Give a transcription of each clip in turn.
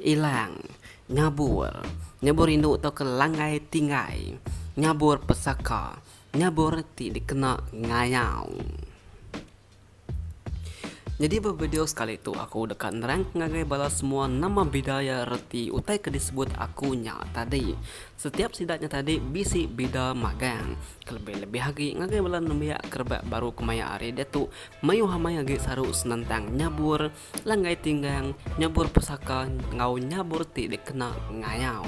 Ilang, nyabur, nyabur indu tauka langgai tinggai, nyabur pesaka, nyabur ti dikena ngayau. Nyadi ba video sekali tu aku deka nerang ngagai bala semua nama bida iya reti utai ke disebut aku nya tadi. Setiap sida nya tadi bisi bida magang. Kelebih-lebih agi ngagai bala nembiak ke rebak baru kemaya hari diatu mayuh amai agi saru senentang nyabur Langgai tinggang, nyabur pesaka enggau nyabur ti dikena ngayau.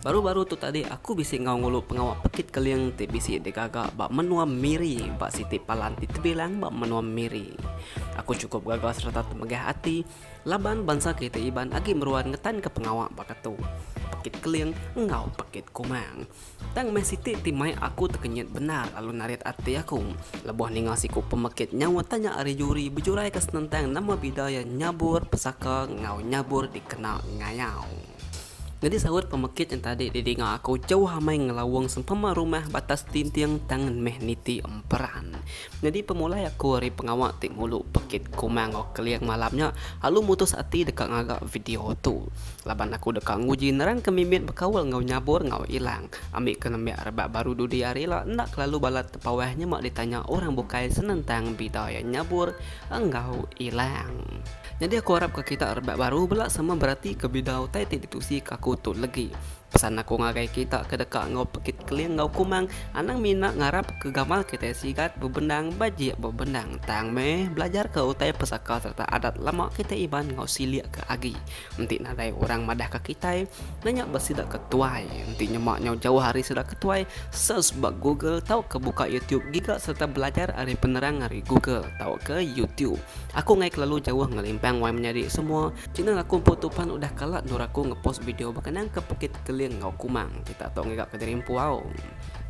Baru-baru tu tadi aku bisi enggau ngulu pengawa pekit keling ti bisi digaga ba menua Miri ba siti palan ti tebilang ba menua Miri. Aku chukup gaga sereta temegah ati laban bansa kitai Iban agi meruan ngetanka pengawa baka tu, pekit keling enggau pekit kumang. Tang meh siti ti mai aku tekenyit bendar lalu narit ati aku lebuh ninga siku pemekit nyawa tanya ari juri bejuraika senentang nama bida iya nyabur pesaka enggau nyabur dikena ngayau. Nyadi saut pemekit nya tadi didinga aku jauh amai ngelaung sempama rumah batas tinting tang meh niti emperan. Nyadi pemulai aku ari pengawa ti ngulu pekit Kumang enggau Keling malam nya lalu mutus ati deka ngaga video tu laban aku deka nguji nerangka mimit bekaul enggau nyabur enggau ilang ambika nembiak rebak baru dudi hari ila enda kelalu balat tepawah nyema ditanya orang bukai senentang bida iya nyabur enggau ilang. Nyadi aku arapka kita rebak baru bela sama beratika bida utai ti ditusika aku tu legi. Pesan aku ngagai kita ke deka enggau pekit keling enggau kumang anang mina ngarap ke gamal kitai sigat bebendang bajik bebendang tang meh belajar ke utai pesaka sereta adat lama kitai Iban enggau silik ke agi enti nadai orang madah ke kitai nanya ba sida ke tuai enti nyema nyau jauh ari sida ke tuai search ba google tauka buka youtube giga sereta belajar ari penerang ari google tauka youtube aku enggai kelalu jauh ngelimpang wai menyadi semua Channel aku empu tu pan udah kala endur aku ngepost video bekenang ke pekit keling enggau kumang. Kita tau ngiga ke diri empu au.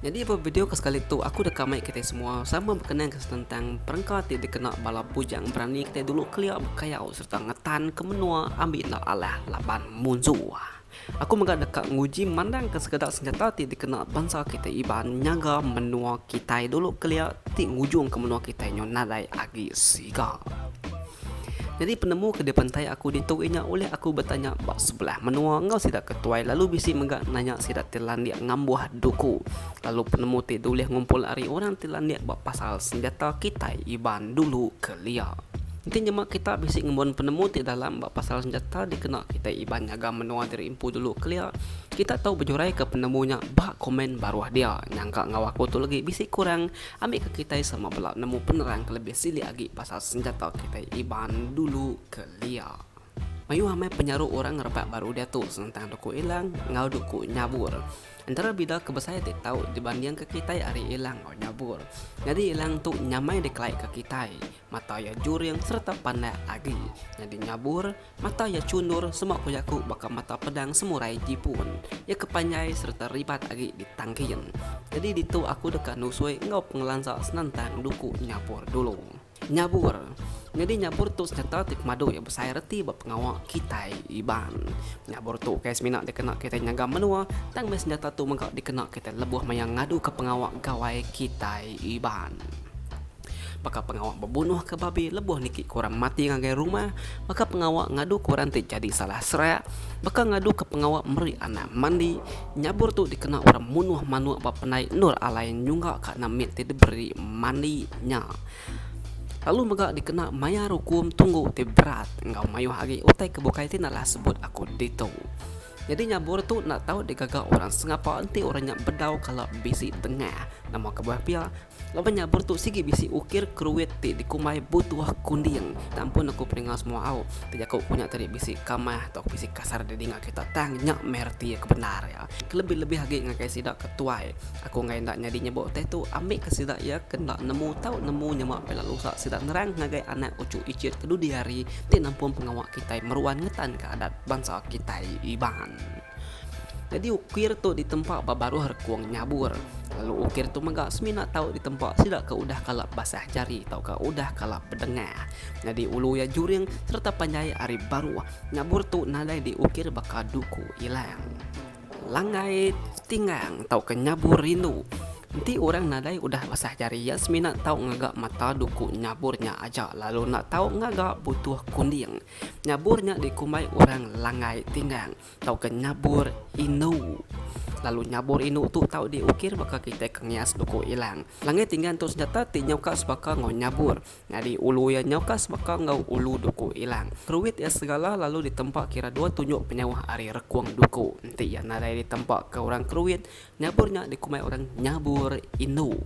Nyadi ba video ke sekali tu aku deka mai kitai semua sama bekenang ke senentang perengka ti dikena bala bujang berani kitai dulu kelia bekayau sereta ngetan ke menua ambi enda alah laban munsuh. Aku mega deka nguji mandang ke sekeda senjata ti dikena bansa kitai Iban nyaga menua kitai dulu kelia ti ngujung ke menua kitai nyau nadai agi siga. Nyadi penemu ke dipentai aku ditu inya ulih aku betanya ba sebelah menua enggau sida ke tuai lalu bisi mega nanya sida ti landik ngambuh duku lalu penemu ti dulih ngumpul ari orang ti landik ba pasal senjata kitai Iban dulu kelia. Enti nyema kita bisi ngembuan penemu ti dalam ba pasal senjata dikena kitai Iban nyaga menua diri empu dulu kelia, kita tau bejuraika penemu nya ba komen baruh dia. Nyangka enggau aku tu legi bisi kurang Ambika kitai sama bela nemu penerang ke lebih silik agi pasal senjata kitai Iban dulu kelia. Mayuh amai penyaru orang rebak baru diatu senentang duku ilang enggau duku nyabur. Entara bida ke besai ti tau dibandingka kitai ari ilang enggau nyabur. Nyadi ilang tu nyamai dikelaika kitai, mata iya juring sereta pandak agi. Nyadi nyabur, Mata iya chundur sema ku jaku baka mata pedang semurai jipun. Iya ke panjai sereta ribat agi ditangkin. Nyadi ditu aku deka nusui enggau pengelansa senentang duku nyabur dulu. Nyabur. Nyadi nyabur tu senjata ti pemadu iya besai reti ba pengawa kitai Iban. Nyabur tu ukai semina dikena kitai nyaga menua tang meh senjata tu mega dikena kitai lebuh maya ngaduka pengawa gawai kitai Iban. Baka pengawa bebunuhka babi lebuh niki ke orang mati ngagai rumah, baka pengawa ngaduka orang ti jadi salah serak, baka ngaduka pengawa meri anak mandi, nyabur tu dikena orang munuh manuk ba pendai endur alai nyunggaka anak mit ti diberi mandi nya. Lalu mega dikena mayar ukum tunggu ti berat enggau mayuh agi utai ke bukai ti nalah sebut aku ditu. Nyadi nyabur tu enda tau digaga orang sengapa enti orang nya bedau kala bisi dengah. Nama kebuah pia? Laban nyabur tu sigi bisi ukir keruit ti dikumbai butuh kunding. Enda ampun aku peninga semua au. Ti jaku ku nya tadi bisi kamah tauka bisi kasar didinga kita tang nya meh reti iya ke bendar iya. Kelebih-lebih agi ngagai sida ke tuai. Aku enggai enda nyadi nyebut utai tu ambika sida iya ke enda nemu tau nemu nyema bela lusa sida nerang ngagai anak uchu ichit ke dudi hari ti nampung pengawa kitai meruan ngetanka adat bansa kitai Iban. Nyadi ukir tu ditempa ba baruh rekung nyabur. Lalu ukir tu mega semina tau ditempa sida ke udah kala basah jari tauka udah kala bedengah. Nyadi ulu iya juring sereta panjai ari baruh. Nyabur tu nadai diukir baka duku ilang. Langgai tinggang tauka nyabur rindu. Enti orang nadai udah basah jari iya semina tau ngaga mata duku nyabur nya aja lalu enda tau ngaga butuh kunding. Nyabur nya dikumbai orang langgai tinggang tauka nyabur indu. Lalu nyabur indu tu tau diukir baka kitai ke ngias duku ilang. Langgai tinggang tu senjata ti nyauka sebaka enggau nyabur. Nyadi ulu iya nyauka sebaka enggau ulu duku ilang. Keruit iya segala lalu ditempa kira dua tunjuk penyauh ari rekung duku. Enti iya nadai ditempa ke orang keruit, nyabur nya dikumbai orang nyabur indu.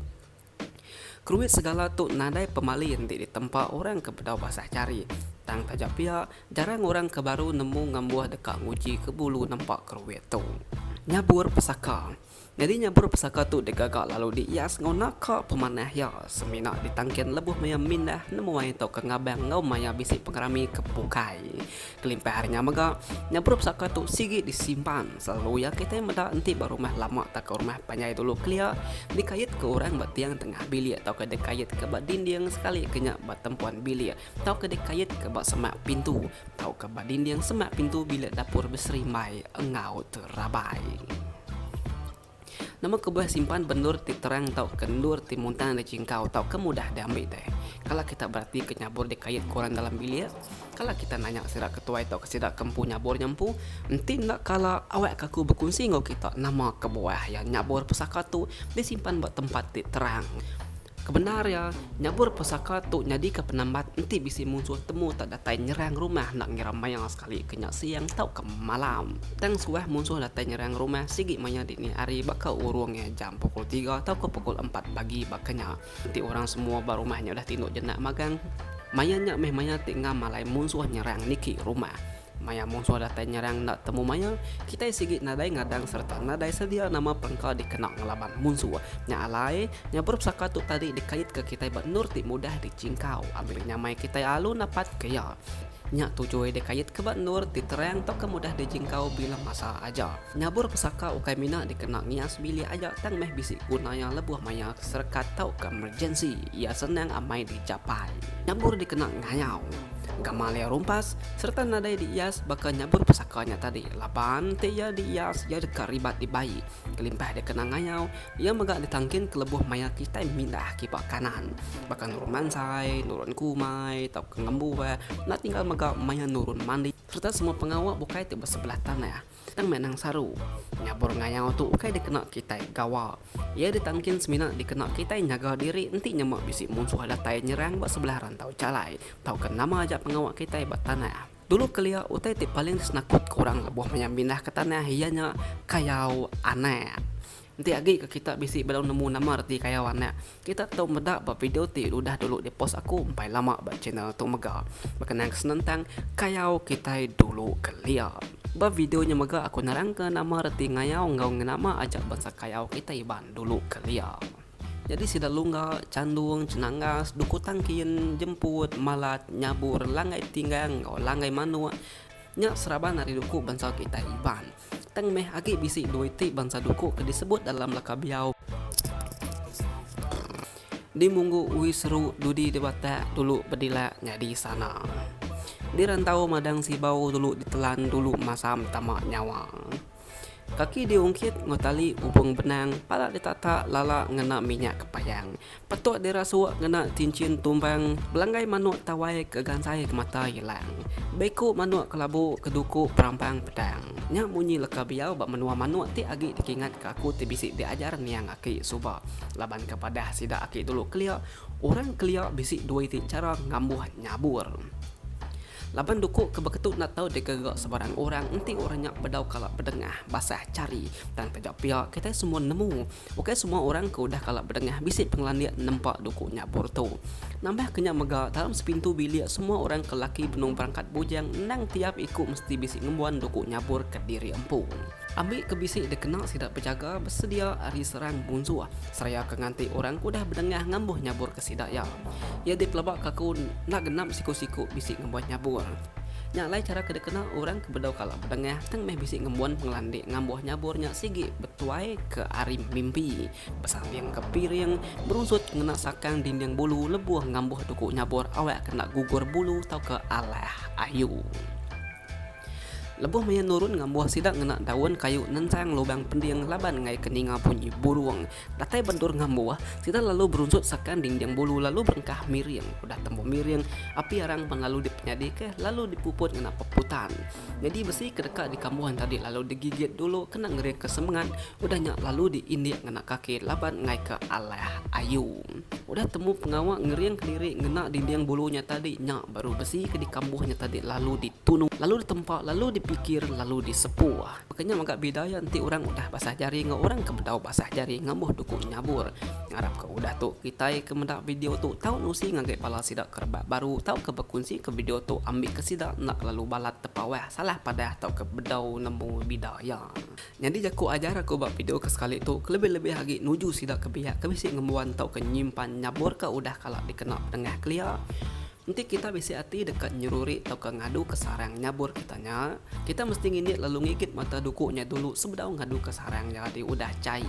Keruit segala tu nadai pemali enti ditempa orang ke bedau basah jari. Tang taja pia, jarang orang ke baru nemu ngambuh deka nguji ke bulu nempa keruit tu. Nyabur pesaka. Nyadi nyabur pesaka tu digaga lalu diias enggau naka pemanah iya semina ditangkin lebuh maya mindah nemuai tauka ngabang enggau maya bisi pengerami ke bukai. Kelimpah ari nya mega, nyabur pesaka tu sigi disimpan selalu iya kitai meda enti ba rumah lama tauka rumah panjai dulu kelia dikaitka orang ba tiang tengah bilik tauka dikaitka ba dinding sekali ke nya ba tempuan bilik tauka dikaitka ba semak pintu tauka ba dinding semak pintu bilik dapur beserimbai enggau terabai. Nama kebuah simpan ba endur ti terang tauka endur ti muntang dijingkau tauka mudah diambi deh. Kala kita beratika nyabur dikait ke orang dalam bilik, kala kita nanya sida ke tuai tauka sida ke empu nyabur nya empu, enti enda kala awakka aku bekunsi enggau kita nama kebuah iya nyabur pesaka tu disimpan ba tempat ti terang. Kebendar iya, nyabur pesaka tu nyadika penambat enti bisi munsuh temu tak datai nyerang rumah enda ngira maya sekali ke nya siang tauka malam. Tang suah munsuh datai nyerang rumah sigi maya dini hari baka urung iya jam pukul tiga tauka pukul empat pagi baka nya. Enti orang semua ba rumah nya udah tinduk jenak magang, maya nya meh maya ti ngam alai munsuh nyerang niki rumah. Maya munsuh datai nyerang enda temu maya, kitai sigi nadai ngadang sereta nadai sedia nama perengka dikena ngelaban munsuh. Nya alai, nyabur pesaka tu tadi dikaitka kitai ba endur ti mudah dijingkau ambi nyamai kitai alu napatka iya. Nya tuju iya dikaitka ba endur ti terang tauka mudah dijingkau bila masa aja. Nyabur pesaka ukai mina dikena ngias bilik aja tang meh bisi guna iya lebuh maya serekat tauka emergensi. Iya senang amai dijapai. Nyabur dikena ngayau. Gamal iya rumpas sereta nadai diias baka nyabur pesaka nya tadi laban enti iya diias iya deka ribat dibai. Kelimpah dikena ngayau, iya mega ditangkin ke lebuh maya kitai mindah kiba kanan baka nurun mansai, nurun kumai tauka ngembu enda tinggal mega maya nurun mandi sereta semua pengawa bukai ti besebelah tanah. Tang meh anang saru. Nyabur ngayau tu ukai dikena kitai gawa. Iya ditangkin semina dikena kitai nyaga diri enti nyema bisi munsuh datai nyerang ba sebelah rantau jalai tauka nama aja pengawa kitai ba tanah. Dulu kelia utai ti paling disenakutka orang lebuh maya mindah ke tanah iya nya kayau anak. Enti agi ke kita bisi bedau nemu nama reti kayau anak, kita tau meda ba video ti udah dulu dipost aku empai lama ba channel tu mega bekenang senentang kayau kitai dulu kelia. Ba video nya mega aku nerangka nama reti ngayau enggau ngenama aja bansa kayau kitai Iban dulu kelia. Nyadi sida lungga, chandung, chenanggas, duku tangkin, jemput, malat, nyabur, langgai tinggang enggau langgai manuk nya seraban ari duku bansa kitai Iban. Tang meh agi bisi dua iti bansa duku ke disebut dalam leka biau. Di munggu ui seru dudi dibatak dulu bedilak nyadi sana. Di rantau madang sibau dulu ditelan dulu masam tama nyawa. Kaki diungkit enggau tali ubung benang pala ditata lala ngena minyak kepayang. Petuk dirasuk ngena tinchin tumbang belanggai manuk tawai ke gansai ke mata ilang. Beku manuk kelabu ke duku perampang pedang. Nya munyi leka biau ba menua manuk ti agi dikingatka aku ti bisi diajar niang aki suba. Laban ke padah sida aki dulu kelia, orang kelia bisi dua iti chara ngambuh nyabur. Laban duku ke beketu enda tau digaga sebarang orang enti orang nya bedau kala bedengah basah chari. Tang taja pia kitai semua nemu ukai semua orang ke udah kala bedengah bisi pengelandik nempa duku nyabur tu. Nambah ke nya mega dalam sepintu bilik semua orang ke laki benung berangkat bujang endang tiap iku mesti bisi ngembuan duku nyabur kediri empu. Ambi ke bisi dikena sida bejaga besedia ari serang munsuh seraya ke nganti orang ke udah bedengah ngambuh nyabur ke sida iya. Iya dipelabaka aku enda genap siku-siku bisi ngembuan nyabur. Nya alai chara ke dikena orang ke bedau kala bedengah tang meh bisi ngembuan pengelandik ngambuh nyabur nya sigi betuai ke ari mimpi, besanding ke piring, berunsut ngena sakang dinding bulu lebuh ngambuh duku nyabur awak ke enda gugur bulu tauka alah ayu. Lebuh maya nurun ngambuh sida ngena daun kayu nensang lubang pending laban enggai ke ninga bunyi burung. Datai ba endur ngambuh, sida lalu berunsut sakang dinding bulu lalu berengkah miring. Udah tembu miring, api arang pan lalu dipenyadika lalu dipuput ngena peputan. Nyadi besi ke deka dikambuh tadi lalu digigit dulu kena ngeringka semengat, udah nya lalu diindik ngena kaki laban enggai ke alah ayu. Udah temu pengawa ngering kediri ngena dinding bulu nya tadi nya baru besi ke dikambuh nya tadi lalu ditunu lalu ditempa lalu dipikir lalu disepuh. Baka nya mega bida iya enti orang udah basah jari enggau orang ke bedau basah jari ngambuh duku nyabur. Ngarap ke udah tu kitai ke meda video tu tau nusi ngagai bala sida ke rebak baru tauka bekunsi ke video tu ambika sida enda kelalu balat tepawah salah padah tauka bedau nemu bida iya. Nyadi jaku ajar aku ba video ke sekali tu kelebih-lebih agi nuju sida ke biak ke bisi ngembuan tauka nyimpan nyabur ke udah kala dikena penengah kelia. Enti kita bisi ati deka nyeruri tauka ngaduka sarang nyabur kita nya, kita mesti ngindik lalu ngigit mata duku nya dulu sebedau ngaduka sarang nya ti udah chai.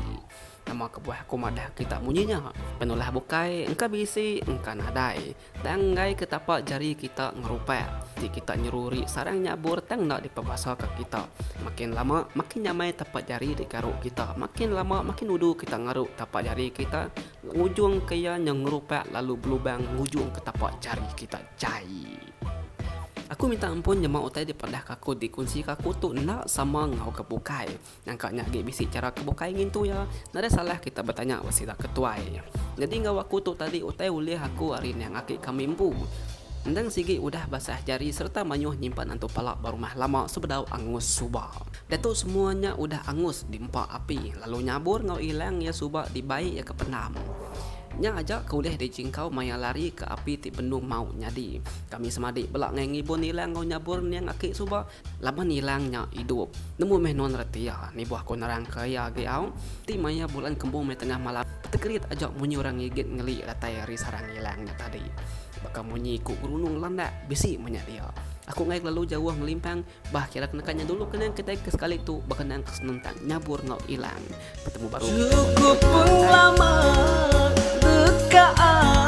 Nama kebuah aku madah kita munyi nya? Penulah bukai engka bisi engka nadai. Tang enggai ke tapa jari kita ngerupak. Ti kita nyeruri sarang nyabur tang enda dipebasaka kita. Makin lama, makin nyamai tapa jari digaru kita. Makin lama, makin udu kita ngaru tapa jari kita ngujungka iya nyau ngerupak lalu belubang ngujungka tapa jari kita jai. Aku minta ampun nyema utai dipadahka aku dikunsika aku tu enda sama enggau ke bukai. Nyangka nya agi bisi chara ke bukai ngintu iya, nadai salah kita betanya ba sida ke tuai. Nyadi enggau aku tu tadi utai ulih aku ari niang aki kami empu. Endang sigi udah basah jari sereta mayuh nyimpan antu pala ba rumah lama sebedau angus suba. Diatu semua nya udah angus diempa api lalu nyabur enggau ilang iya suba dibai iya ke pendam. Nya aja ke ulih dijingkau maya lari ke api ti benung mau nyadi. Kami semadi bela ngai ngibun ilang enggau nyabur niang aki suba. Laban ilang nya idup. Nemu meh nuan reti iya. Nibuh aku nerangka iya agi au. Ti maya bulan kembung meh tengah malam, petegerit aja munyi orang ngigit ngeli datai ari sarang ilang nya tadi. Baka munyi ku gerunung landak bisi meh nya dia. Aku enggai kelalu jauh ngelimpang, bah kira ke neka nya dulu kenang kitai ke sekali tu bekenang ke senentang nyabur enggau ilang. Betemu baru kitai ba Cukup video ke datai. pengelama deka.